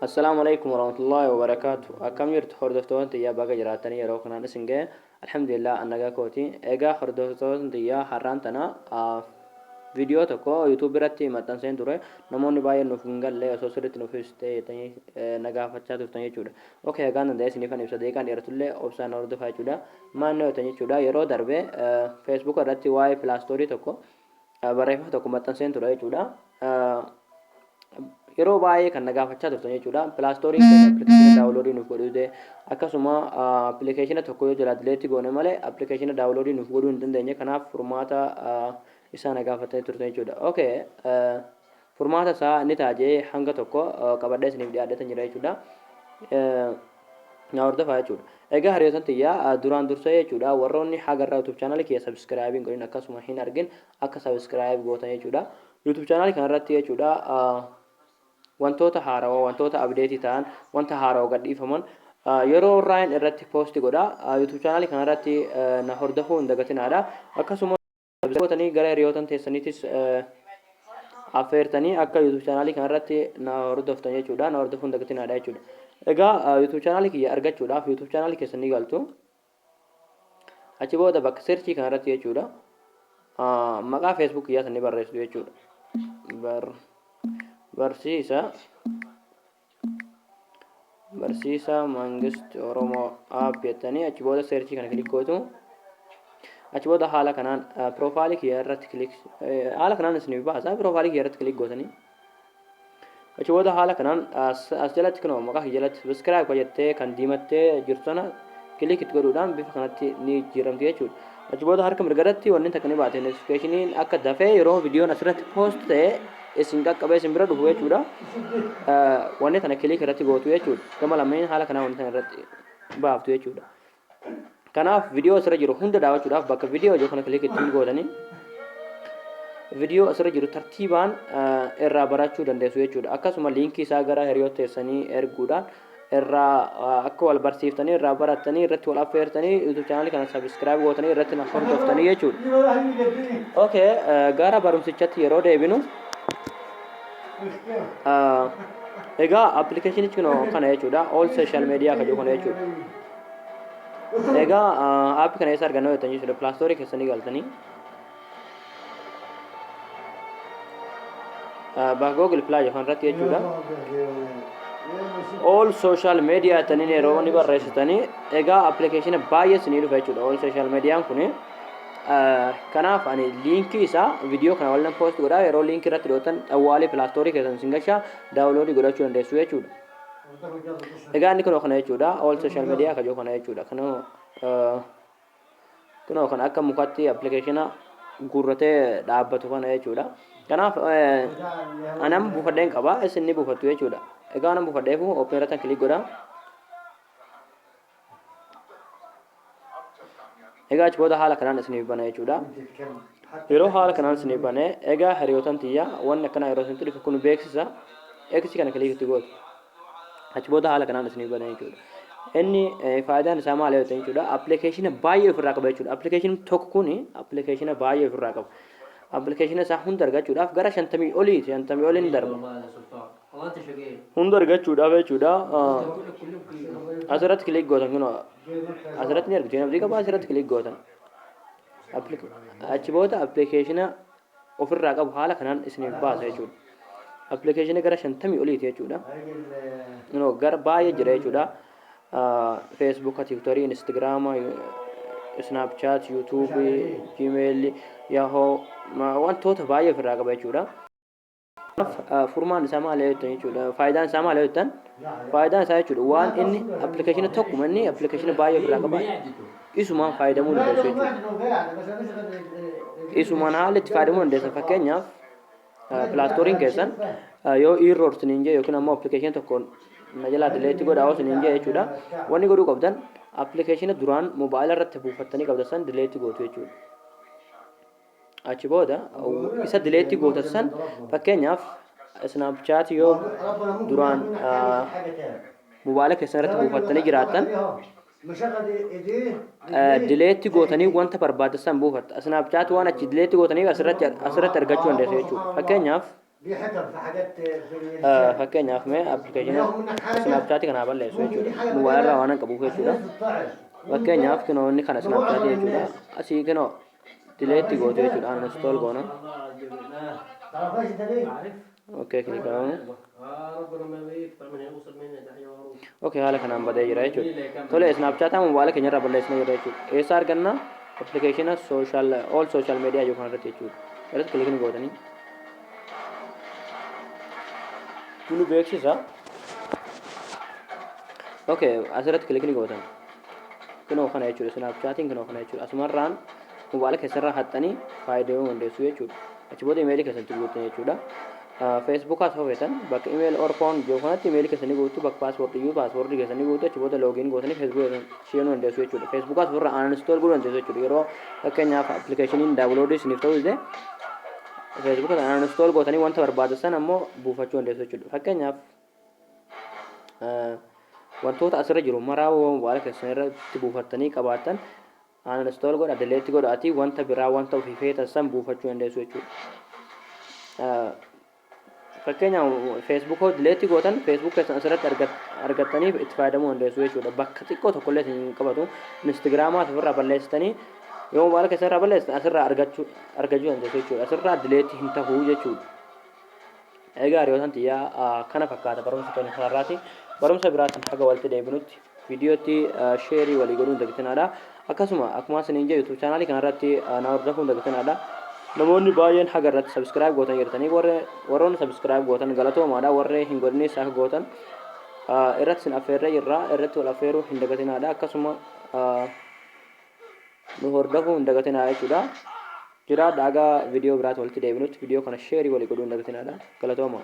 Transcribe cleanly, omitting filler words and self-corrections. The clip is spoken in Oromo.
Assalaamu Aleykum Warahmatullaahi Wabarakaatu. Akkam jirtu hordoftoota tiyyaa baga jiraattanii yeroo kanaan isin ga'e alhamdulillah an nagaa kooti. Egaa hordoftoota tiyyaa har'aan tana viidiyoo tokko YouTube irratti maxxanseen ture. Namoonni baay'een nuuf hin galle osoo sirriitti nuuf ibsitee jettanii na gaafachaa turtan jechuudha. Okay hagaan danda'e isiniifan ibsa daqiiqaan dheeratullee obsaan na hordofaa jechuudha. Maal na jettan jechuudha yeroo darbe Facebook irratti waa'ee pilaastoorii tokko barreeffama tokko maxxanseen ture jechuudha. Yeroo baay'ee kan na gaafachaa turtan jechuudha. Pilaastooriin keenya appilikeeshina daawunloodii nuuf godhuu dide akkasuma appilikeeshina tokko yoo jalaa dileetti goone malee appilikeeshina daawunloodii nuuf godhuu hin dandeenye kanaaf furmaata isaa na gaafatanii turtan jechuudha. Okay furmaata isaa ni ta'a jee hanga tokko qabadhee isiniif dhiyaadheetan jira jechuudha. Na hordofaa jechuudha. Egaa hiriyoottan tiyya duraan dursee jechuudha warroonni haga irraa YouTube channel kiyya subscribe hin godhin akkasuma hin argin akka subscribe gootan jechuudha. YouTube channel kana irratti jechuudha wantoota haarawaa wantoota update ta'an wanta haarawaa gadhiifaman yeroo irraan irratti post godha. YouTube channel kana irratti na hordofuu hin dagatinaadha. Akkasuma gootanii gara hiriyootan teessaniitis affeertanii akka YouTube chaanaalii kanarratti na hordoftan jechuudha. Na hordofuu hin dagatinaadha jechuudha. Egaa YouTube chaanaalii kiyya argachuudhaaf YouTube chaanaalii keessan ni galtu. Achi booda bakka searchii kanarratti jechuudha. Maqaa Facebook kiyyaa san ni barreessitu jechuudha. Bar barsiisa Barsiisaa Mangist Oromoo app jettanii achi booda seerchii kana kilik gootu. Achi booda haala kanaan piroofaayilii kiyya irratti kilik haala kanaan isiniif baasa piroofaayilii kiyya irratti kilik gootanii. Achi booda haala kanaan as jalatti kunoo maqaa kiyya jalatti sabiskiraayib kan jettee kan diimattee jirtu sana kilik itti godhuudhaan bifa kanatti ni jijjiiramti jechuudha. Achi booda harka mirgarratti wanni takka ni baate notifikashiniin akka dafee yeroo viidiyoon asirratti poost ta'e isin qaqqabee isin bira dhufu jechuudha. Wanni tana kiliik irratti gootu jechuudha. Gama lameen haala kanaa wanni tana irratti baaftu jechuudha. Kanaaf viidiyoo asirra jiru hunda daawwachuudhaaf bakka viidiyoo jiru kana kiliik ittiin gootanii viidiyoo asirra jiru tartiibaan irraa barachuu dandeessu jechuudha. Akkasuma liinkii isaa gara hiriyoota teessanii erguudhaan irraa akka wal barsiiftanii irraa barattanii irratti wal affeertanii YouTube channel kana subscribe gootanii irratti na hordoftanii jechuudha. Okay, gara barumsichatti yeroo deebinu egaa appilikeeshinichi kunoo kana jechuudha. All social media kan jiru kana jechuudha. Egaa app kana eessa argannoo jettanii jechuudha. Play Store keessanii galtanii bakka Google Play jedhu irratti jechuudha. All social media jettanii yeroo inni barreessitanii egaa appilikeeshina baay'ee isinii dhufa jechuudha. All social mediaan kuni kanaaf ani liinkii isaa viidiyoo kana waliin post godhaa yeroo liinkii irratti dhootan xawwaalee pilaastoorii keessan isin gashaa daawunloodii godhachuu dandeessu jechuudha. Egaa inni kunoo kana jechuudha. All social media kajoo kana jechuudha. Kanoo Kunoo kan akka mukatti appilikeeshina guurratee dhaabbatu kana jechuudha. Kanaaf anam buufadheen qaba isin ni buufattu jechuudha. Egaa anam buufadheefu open irratti kilik godha. Egaa achi booda haala kanaan isiniif bana jechuudha. Yeroo haala kanaan isiniif bane egaa hiriyootan tiyya wanni akkanaa yeroo isinitti dhufe kun beeksisa X kana kilik itti gootu. Achi booda haala kanaan isiniif bana jechuudha. Inni faayidaan isaa maal yoo ta'e jechuudha appilikeeshina baay'ee ofirraa qaba jechuudha. Appilikeeshiniin tokko kun appilikeeshina baay'ee ofirraa qaba. Appilikeeshina isaa hunda argachuudhaaf gara shantamii olii shantamii oliin darba. Hunda argachuudhaaf jechuudha. Asirratti kilik gootan kun asirratti ni argitu. Abdii qaba asirratti kilik gootan. Achi booda appilikeeshina ofirraa qabu haala kanaan isiniif baasa jechuudha. Appilikeeshina gara shantamii oliiti jechuudha. No, gara baay'ee jira jechuudha. Facebook, Twitter, Instagram, Snapchat, YouTube, Gmail, Yahoo wantoota baay'ee ofirraa qaba jechuudha. Furmaan isaa maal jettan jechuudha. Faayidaan isaa maal jettan? Faayidaan isaa jechuudha waan inni appilikeeshina tokkuma inni appilikeeshina baay'ee ofirraa qaba. Isumaan faayidamuu dandeessu jechuudha. Isumaan haala itti faayidamuu dandeessan fakkeenyaaf pilaastooriin keessan yoo error isiniin jee yookiin ammoo appilikeeshina tokko na jalaa dileetti godhaa yoo isiniin jee jechuudha. Wanni godhuu qabdan appilikeeshina duraan moobaayila irratti buufattanii qabdan san dileetti gootu jechuudha. Achi booda isa dileetti gootan san fakkeenyaaf Snapchat yoo duraan mobaayila keessan irratti buufattanii jiraattan dileetti gootanii wanta barbaaddan san buufatta. Snapchat waan achi dileetti gootanii asirratti asirratti argachuu dandeessu jechuudha. Fakkeenyaaf Fakkeenyaaf mee appilikeeshina Snapchat kana haa balleessu jechuudha. Mobaayila irraa waan hin qabuuf jechuudha. Fakkeenyaaf kinoo inni kana Snapchat jechuudha. Asii kinoo dileetti gootu jechuudha. Uninstall goona. Okay, click goona. Okay, haala kanaan badee jira jechuudha. Tole, Snapchat mobaayila keenya irraa balleessina jira jechuudha. Eessa arganna? Appilikeeshina social all social media yookaan irratti jechuudha. Irratti click ni gootanii. Nu beeksisa. Okay, asirratti click ni gootan. Kunoo kana jechuudha. Snapchatiin kunoo kana jechuudha. Asumarraan mobaayila keessarraa haxxanii fayyadamuu dandeessu jechuudha. Achi booda imeelii keessatti guutan jechuudha. Feesbuukaas yoo feetan bakka email or phone jiru kanatti imeelii keessanii guutu, bakka paaswoordii iyyuu paaswoordii keessanii guutu, achi booda login gootanii feesbuuk seenuu dandeessu jechuudha. Feesbuukaas ofirraa uninstall godhuu dandeessu jechuudha. Yeroo fakkeenyaaf appilikeeshiniin daawunloodii isiniif ta'uu dide, feesbuuka sana uninstall gootanii wanta barbaadan sana ammoo buufachuu dandeessu jechuudha. Fakkeenyaaf wantoota asirra jiru maraa mobaayila keessan irratti buufattanii qabaattan uninstall godha, delete godhaatii wanta biraa, wanta ofii feetan san buufachuu dandeessu jechuudha. Fakkeenyaaf Facebook hoo delete gootan, Facebook keessan asirratti argattanii itti fayyadamuu dandeessu jechuudha. Bakka xiqqoo tokkollee isin hin qabatu. Instagramaas ofirraa balleessitanii, yoo mobaayila keessan irraa balleessitan, asirraa argachuu dandeessu jechuudha. Asirraa delete hin ta'u jechuudha. Egaa hiriyoota tiyyaa, kana fakkaata barumsa keenya kanarraati. Barumsa biraatiin haga walitti deebinutti viidiyootti share walii godhuun dagatinaadha. Akkasuma akkuma isiniin jedhu, YouTube chaanaalii kanarratti na hordofuun dagatinaadha. Namoonni baay'een haga irratti subscribe gootan jirtanii, warroonni subscribe gootan galatoomaadha. Warri hin godhinis akka gootan irratti isin affeerree jirra. Irratti wal affeeruu hin dagatinaadha. Akkasuma nu hordofuu hin dagatinaa jechuudha. Jiraadha, haga viidiyoo biraatti walitti deebinutti viidiyoo kana share walii godhuu hin dagatinaadha. Galatooma.